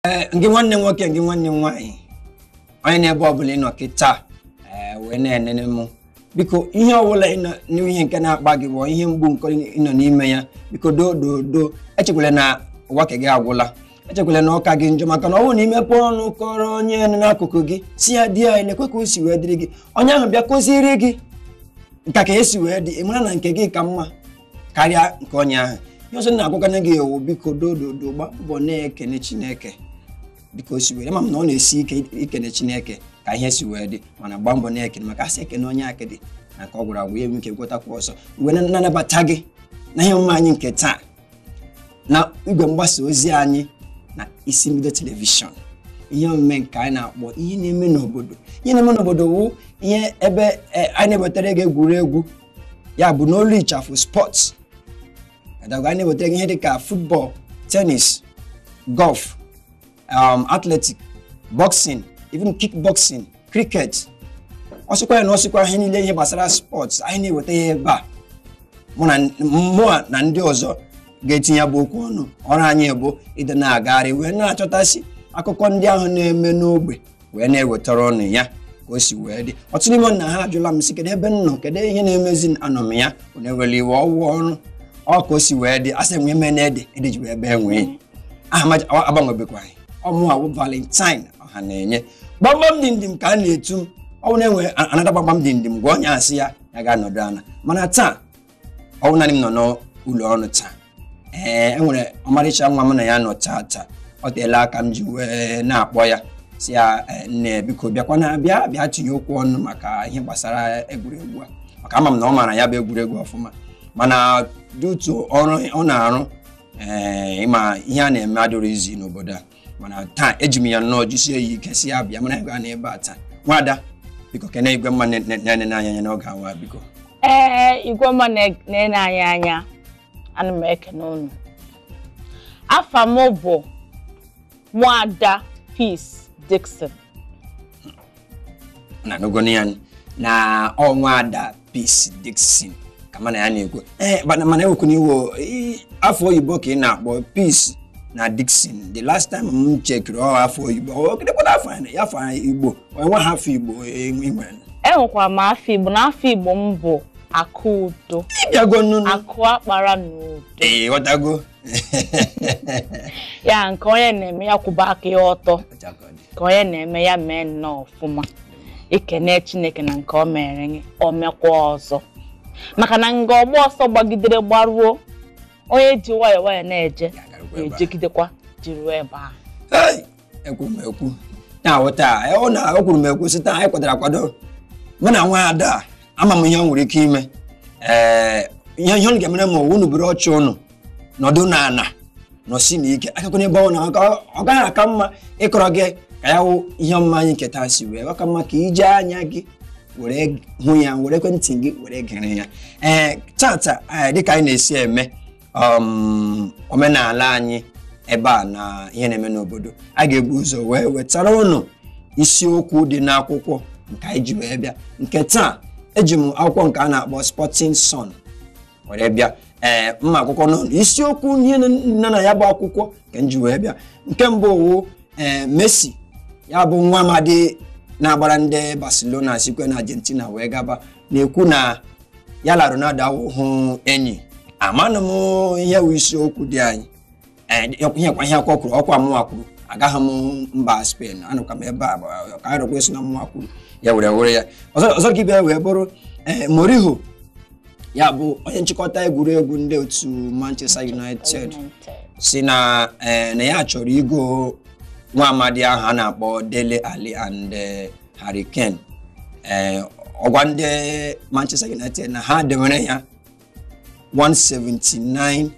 Ee, ngị nwanne m nwoke, ngị nwanne m nwaanyị, onye na-ebe ọbụla ị nọ kịta ee wee na-enene m, biko, ihe ọbụla ị nọ n'ihe nke na-akpa gị bụ ihe mgbu nke ị nọ n'ime ya, biko, doo doo doo, echekwala na ụwa ke gị agwụla, echekwala na ọka gị njọ, maka na ọ bụrụ na imepe ọnụ kọrọ onye nọ n'akụkụ gị, si ya di ya lekwe ka o si wee dịrị gị, onye ahụ bịa kụziere gị nka ka esi wee dị, ị mara na nke gị ka mma karịa nke onye ahụ. Ihe ọzọ na-agwakwana gị ewu, biko, doo doo doo, gba mbọ na-ekene Chineke dịka o si wee dị. Ama m na ọ na-esi ike ikene Chineke ka ihe si wee dị, mana gbaa mbọ na-ekene, maka asị ekene onye akịdị na nke ọ gwụrụ agwụ, ya enwe ike gwotakwa ọsọ. Mgbe na-anabata gị na ihe omume anyị nke taa na igwe mgbasa ozi anyị na Isi Mbido Television, ihe omume nke anyị na-akpọ Ihe Na-eme n'Obodo. Ihe Na-eme n'Obodo wụ ihe ebe anyị na-ewetara gị egwuregwu, ya bụ n'olu ịchafụ sports. Adago, anyị na-ewetara gị ihe dịka football, tennis, golf, athletic, boxing, even kickboxing, cricket, ọsịkwa ya na ọsịkwa ihe niile, ihe gbasara sports, anyị na-eweta ya ebe a. Mụ na mụa na ndị ọzọ ga-etinye bụ okwu ọnụ. Ọrụ anyị bụ ịdị na-agagharị wee na-achọtasị akụkọ ndị ahụ na-eme n'ogbe wee na-ewetara ọnụ ya ka o si wee dị. Ọtụtụ n'ime na ha ajụla m sị, kedu ebe m nọ? Kedu ihe na-emezi? Anọ m ya unu ewere iwe, ọwụ ọrụ ọ ka o si wee dị. Asị enwe eme na ede ede ji wee bee nwee aha m agbanwebekwaghị. Ọmụ awụ Valentine ọha na-enye gbamgbam dindim ka a na-etu m. Ọ bụ na-enwe anada gbamgbam dindim, gwa onye asị ya ya ga-anọdụ ana. Mana taa, ọ bụ naanị m nọ n'ụlọ ọrụ taa. Ee, enwere ọmarịcha nwa m na ya nọ taa. Taa ọ teela aka m ji wee na-akpọ ya, si ya, "Nne, biko, bịakwa na bịa bịa tinye okwu ọnụ maka ihe gbasara egwuregwu a," maka ama m na ọ maara ya bụ egwuregwu ọfụma, mana due to ọrụ ọ na-arụ, ee, ịma ihe a na-eme adịrọ izi n'obodo a. Mana taa eji m ya nnọọ jisie ya ike, si ya bịa mara ebe a na ebe a taa. Nwada, biko, kene igwe mma na-enene anya anya n'oge awa, biko. Ee, igwe ọma na-ene anyị anya, ana m ekene unu. Afa m bụ Nwada Peace Dixon. Na anụgonu ya na ọ Nwada Peace Dixon ka mana ya na-ekwu. Ee, mana ewekwana iwo, afọ oyibo ka ị na-akpọ Peace na Dixon. The last time m chekiri, ọ afọ oyibo ọ kedekwana afọ anyị, afọ anyị Igbo enwe ha, afọ Igbo ị nwere? Enwekwara m afọ Igbo, na afọ Igbo m bụ Akụudo. Ịbịago nnụnụ. Akụ akpara n'udo. Ee, ghọtago. Ya nke onye na-eme, ya kwụba aka ya ọtọ, ka onye na-eme ya mee nnọọ ọfụma. Ekene Chineke na nke o mere gị, o mekwa ọzọ, maka na nga ọgba ọsọ gbagidere gbaruo, onye ji nwayọọ nwayọọ na-eje ga-ejegidekwa jiruo ebe ahụ. Hey! Ekwuru m ekwu na-aghọta ọ na ekwuru m ekwu site anyị kwadoro akwado, mụ na nwa ada a, ama m ihe ọ nwere ike ime. Ee, ihe ọ ga-emere m, unu buru ọchị, unu nọdụ n'ala nọsi n'ike akakwana ebe ọ na ọ gaghị aka mma ịkọrọ gị ka ya wụ ihe ọmụma anyị nke taa si wee ọ ka mma ka ije anya gị were hụ ya, were ekwentị gị were gere ya. Ee, tata, dịka anyị na-esi eme omenala anyị ebe a na Ihe Na-eme n'Obodo, a ga-ebu ụzọ wee wetara ụnụ isiokwu dị n'akwụkwọ nke anyị ji wee bịa nke taa. Eji m akwụkwọ nke a na-akpọ Sporting Sun were bịa. Ee, mma akwụkwọ n'ụlọ, isiokwu ihe nọ na ya bụ akwụkwọ nke m ji wee bịa, nke mbụ wụ ee, Messi, ya bụ nwa amadi na-agbara ndị Barcelona sikwe na Argentina wee gaba, na-ekwu na ya na Ronaldo awụhụ enyi. Amanụ m ihe wụ isiokwu dị anyị. Ee, ihe kwa ihe akwụkwọ kwuru, ọkwa mụnwa kwuru, agaghị m mba Spain, anụkwa m ebe a ka anyị rụkwa isi na mụnwa kwuru ya were were ya. Ọzọ ọzọ ka ibe wee bụrụ, ee, Mourinho, ya bụ onye nchịkọta egwuregwu ndị otu Manchester United, si na ee, na ya chọrọ igo nwa amadi ahụ a na-akpọ Dele Alli and Harry Kane. Ee, ọgwa ndị Manchester United na ha dewere ya £179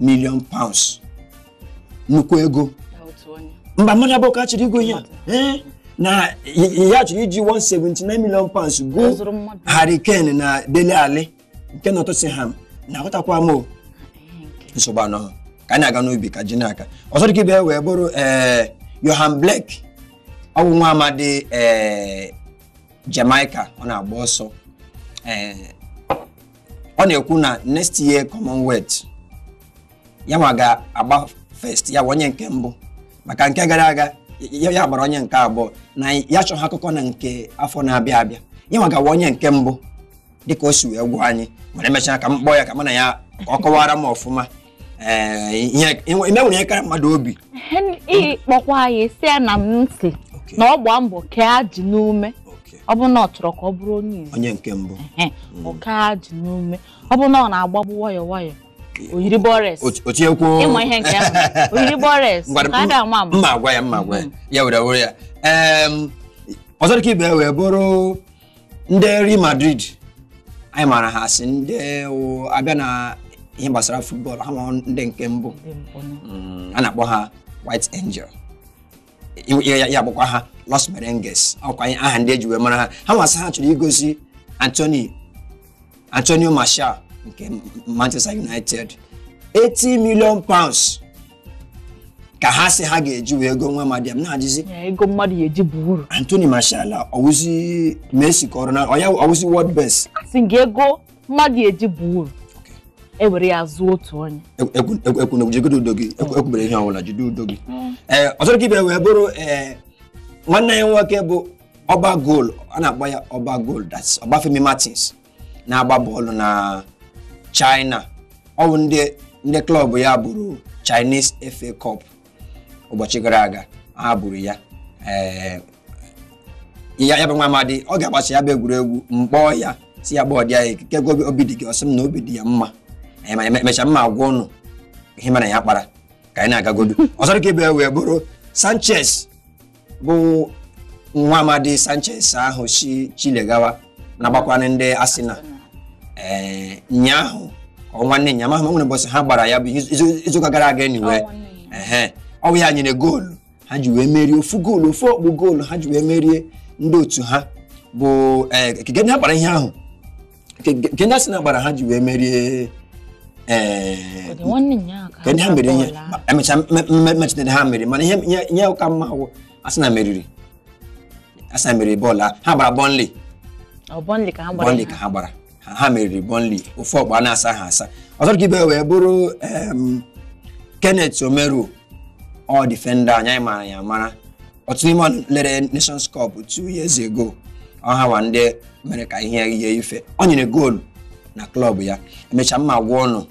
million, nnukwu ego. Mba, mmadụ abụọ ka chọrọ igo ya. Ee, na ya chọrọ iji £179 million go Harry Kane na Dele Alli nke nọ Tottenham. Na aghọtakwa m o nsogbu anọ ka anyị na-aga n'ubi ka ji n'aka. Ọzọ dịka ibe wee bụrụ, ee, Yohan Blake, ọ bụ nwa amadi ee Jamaica, ọ na-agba ọsọ. Ee, ọ na-ekwu na next year Commonwealth, ya nwa ga-agba first, ya bụ onye nke mbụ. Mana Maka nke gara aga ya gbara onye nke abụọ na ya chọrọ akụkọ na nke afọ na-abịa abịa ya nwagawa onye nke mbụ dịka o si wee gwa anyị mana emechaa ka m kpọọ ya ka mana ya ka ọ kọwara m ọfụma. Ihe nwere ihe kara mmadụ obi ịkpọkwa anyị si ya na m ntị na ọ gbaa mbọ kee ajị n'ume. Ọ bụ na ọ chọrọ ka ọ bụrụ onye izi onye nke mbụ, ọ kee ajị n'ume. Ọ bụ na ọ na-agbagbu nwayọ nwayọ oyiri bọres ịma ihe nke ahụ oyiri bọres mma agwa ya mma agwa ya ya were were ya. Ọzọ dịka ibe wee bụrụ ndị Real Madrid anyị maara ha asị ndị abịa na ihe gbasara futbọọlụ ha ma ndị nke mbụ a na-akpọ ha White Angel, ya agbakwa ha Los Merengues, ọkwa aha ndị eji wee mara ha. Ha nwasị ha chọrọ igosi Antonio Martial nke Manchester United 80 million pounds ka ha sị ha ga-eji wee go nwa amadi m na-ajụzi ego mmadụ ya eji bụ uru. Anthony Martial ọwụzi Messi ka ọrụ na ọwụzi world best asị gị ego mmadụ ya eji bụ uru ewere ya zụọ otu onye. Ekwuna jigide udo gị, ekwubere ihe ọbụla jide udo gị. Ọzọ ka ibe wee bụrụ nwanne ya nwoke bụ Ọba Goal, a na-akpọ ya Ọba Goal, that's Ọbafemi Martins na-agba bọọlụ na China. Ọ bụ ndị klọb ya bụrụ Chinese FA Cup ụbọchị gara aga ha buru ya. Ya bụ nwa amadi ọ ga-agbacha ya bụ egwuregwu mkpọọ ya si ya gbọọ dị ya ekike obi dị gị ọsị m na obi dị ya mma. Emechaa mma agwa ụnụ ihe mana ya kpara ka anyị na-agagodu. Ọzọ dịka ibe wee bụrụ Sanchez bụ nwa amadi Sanchez ahụ si Chile gawa na-agbakwana ndị Arsenal. Nyaahụ ka nwanne nya mahụ nwere ụbọchị ha gbara ya bụ izuụka gara aga anyway. Ọ bụ ya nyere goolu ha ji wee merie ofu goolu ofu ọkpụ goolu ha ji wee merie ndị otu ha bụ keke ndị ha gbara ihe ahụ nke ndị Arsenal gbara ha ji wee merie nke ndị ha mere ihe emechaa mmechitere ha mere mana ihe ụka mma bụ Arsenal meriri Arsenal meriri bọọlụ ha gbara Burnley Burnley ka ha gbara ha meriri Burnley ofu ọkpụ a na-asa ha asa. Ọzọ ka ibe wee bụrụ Kenneth Omeruo ọ defender anyị mara ya mara ọtụtụ n'ime lere Nations Cup 2 years ago ọ hawa ndị mere ka ihe ihe ife ọ nyere goolu na klọb ya emechaa mma gwa ọnụ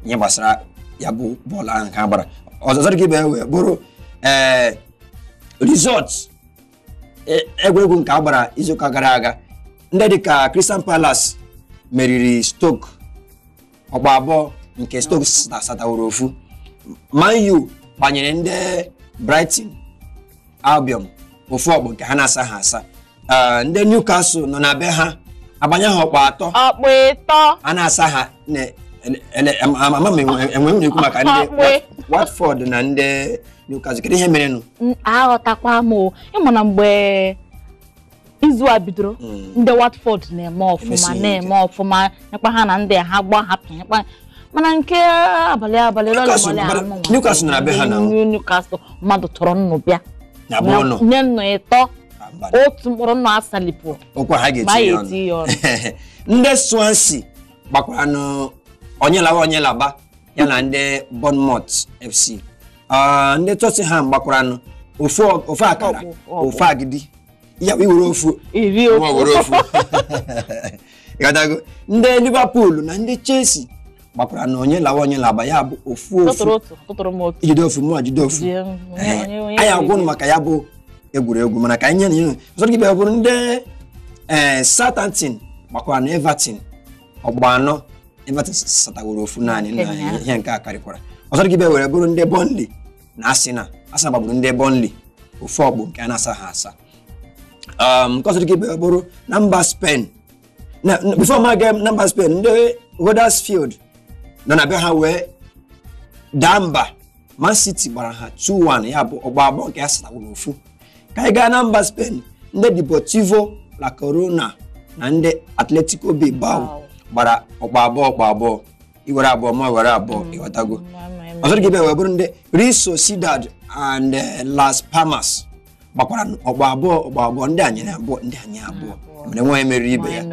ihe gbasara ya bụ bọọlụ ahụ ka ha gbara. Ọzọ ka ibe wee bụrụ result egwuregwu nke a gbara izuụka gara aga ndị dịka Crystal Palace meriri Stoke ọgba abụọ nke Stoke sataworo ofu. Man U gbanyere ndị Brighton Albion ofu ọkpụ nke ha na-asa ha asa. Ndị Newcastle nọ na be ha agbanye ha ọkpụ atọ ọkpụ ịtọ a na-asa ha ama m enwe m na-ekwu maka ndị Watford na ndị Newcastle. Kedu ihe merenụ? Aghọtakwa m ịma na mgbe izu a bidoro ndị Watford na-eme ọfụma na-eme ọfụma nyekwa ha na ndị ha gba ha pịanyekwa mana nke abalị abalị Newcastle na be ha na Newcastle mmadụ tọrọ nnụ bịa nye nnụ ịtọ otu mkpụrụ nnụ asalipụ okwu ha ga-eti ya ọnụ. Ndị Swansea gbakwara onye lawa onye laba ya na ndị Bournemouth FC. Ndị Tottenham gbakwara ofu akara ofu agidi ya iwere ofu were ofu. Ndị Liverpool na ndị Chelsea gbakwara na onye lawa onye laba ya bụ ofu ofu ijide ofu mụ jide ofu. Anyị agwụnụ maka ya bụ egwuregwu mana ka anyị nye na ọzọ gị bịa bụrụ ndị Southampton gbakwara na Everton ọgba anọ Everton sataworo ofu naanị na ihe nke a karịkwara. Ọzọ gị bịa were bụrụ ndị Burnley na Arsenal. Arsenal gbagburu ndị Burnley ofu ọgbụ nke a na-asa ha asa. Nke ọzọ gị bịa bụrụ na mba Spain before ma ga na mba Spain ndị Huddersfield nọ na be ha wee daa mba. Man City gbara ha 2-1 ya bụ ọgba abụọ nke asataworo ofu. Ka anyị gaa na mba Spain ndị Deportivo La Corona na ndị Atletico Bilbao gbara ọgba abụọ ọgba abụọ iwere abụọ ma were abụọ ịghọtago. Ọzọ gị bịa wee bụrụ ndị Real Sociedad and Las Palmas gbakwara ọgba abụọ ọgba abụọ ndị anyị abụọ ndị anyị abụọ mere nwa meriri ibe ya.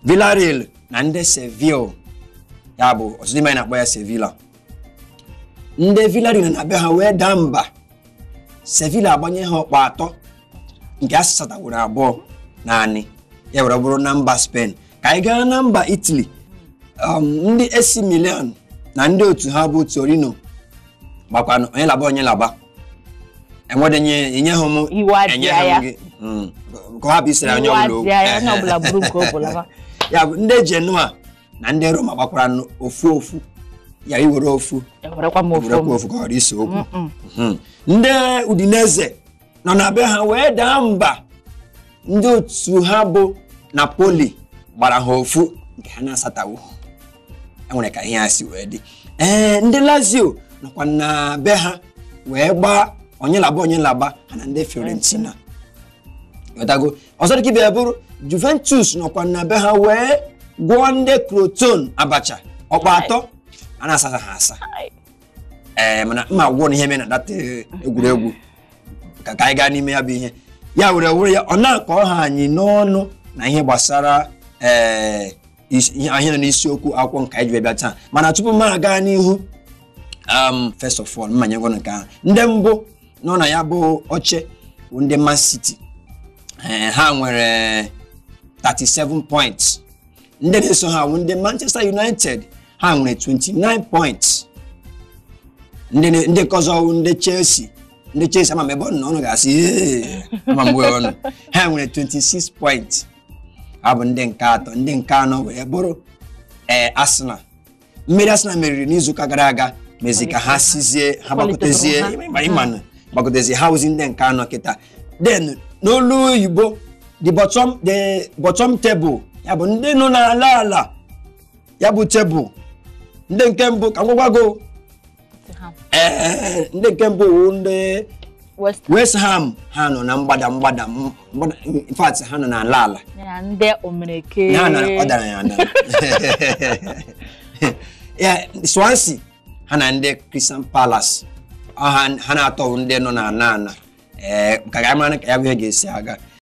Villarreal na ndị Sevilla ya bụ ọtụtụ n'ime anyị na-akpọ ya Sevilla Ndị Villarreal na be ha wee daa mba. Sevilla agbanye ha ọkpọ 3 nke asataworo 2 naanị. Ya were bụrụ na mba Spain. Ka anyị gaa na mba Italy. Ndị AC Milan na ndị otu ha bụ Torino gbakwanụ onye laba onye laba. Enwedenye enye ha mụ enye ha gị. Ka ha bụ isere onye ọbụla okwu. Ya bụ ndị Genoa na ndị Roma gbakwara ofu ofu. Ya iwere ofu ewerekwa ofu ka ọ dị isi okwu. Ndị Udinese nọ na be ha wee daa mba. Ndị otu ha bụ Napoli gbara ha ofu nke ha na-asatawo. Enwere ka ihe a si wee dị. Ee, ndị Lazio nọkwa na be ha wee gbaa onye laba onye laba ha na ndị Fiorentina. Ghọtago? Ọzọ dịka ibe bụrụ Juventus nọkwa na be ha wee gwọọ ndị Crotone abacha ọkpọ 3 a na-asasa ha asa. Ee, mana mma gwụọ na ihe mere na data egwuregwu ka anyị gaa n'ime ya bụ ihe. Ya were were ya ọ na-akọ ha anyị n'ọnụ na ihe gbasara ihe nọ n'isiokwu akwụkwọ nke anyị ji bịa taa. Mana tupu m aga n'ihu, first of all, mmanye ngwa nke ahụ ndị mbụ nọ na ya bụ oche bụ ndị Man City. Ha nwere 37 points. Ndị na-eso ha bụ ndị Manchester United, ha nwere 29 points. Ndị nke ọzọ bụ ndị Chelsea. Ndị Chelsea ama m ebe ọ nọ ọnụ ga-asị ee ama mgbe ọnụ. Ha nwere 26 points. Ha bụ ndị nke atọ. Ndị nke anọ wee bụrụ Arsenal. Mmeri Arsenal meriri n'izuụka gara aga mezi ka ha sizie ha gbagotezie ịmanụ gbagotezie ha ozi ndị nke anọ kịta. Then n'olu oyibo the bottom table, ya bụ ndị nọ n'ala ala ya bụ tebụl. Ndị nke mbụ ka ngwagwago ndị nke mbụ wụ ndị West Ham, ha nọ na mgbada mgbada, in fact ha nọ n'ala ala. Ndị omereke ha nọ ọ dara ya na ya Swansea ha na ndị Crystal Palace ha na-atọ ndị nọ n'ala ala. Ka ga mara ka ya bụ ihe ga-esi aga.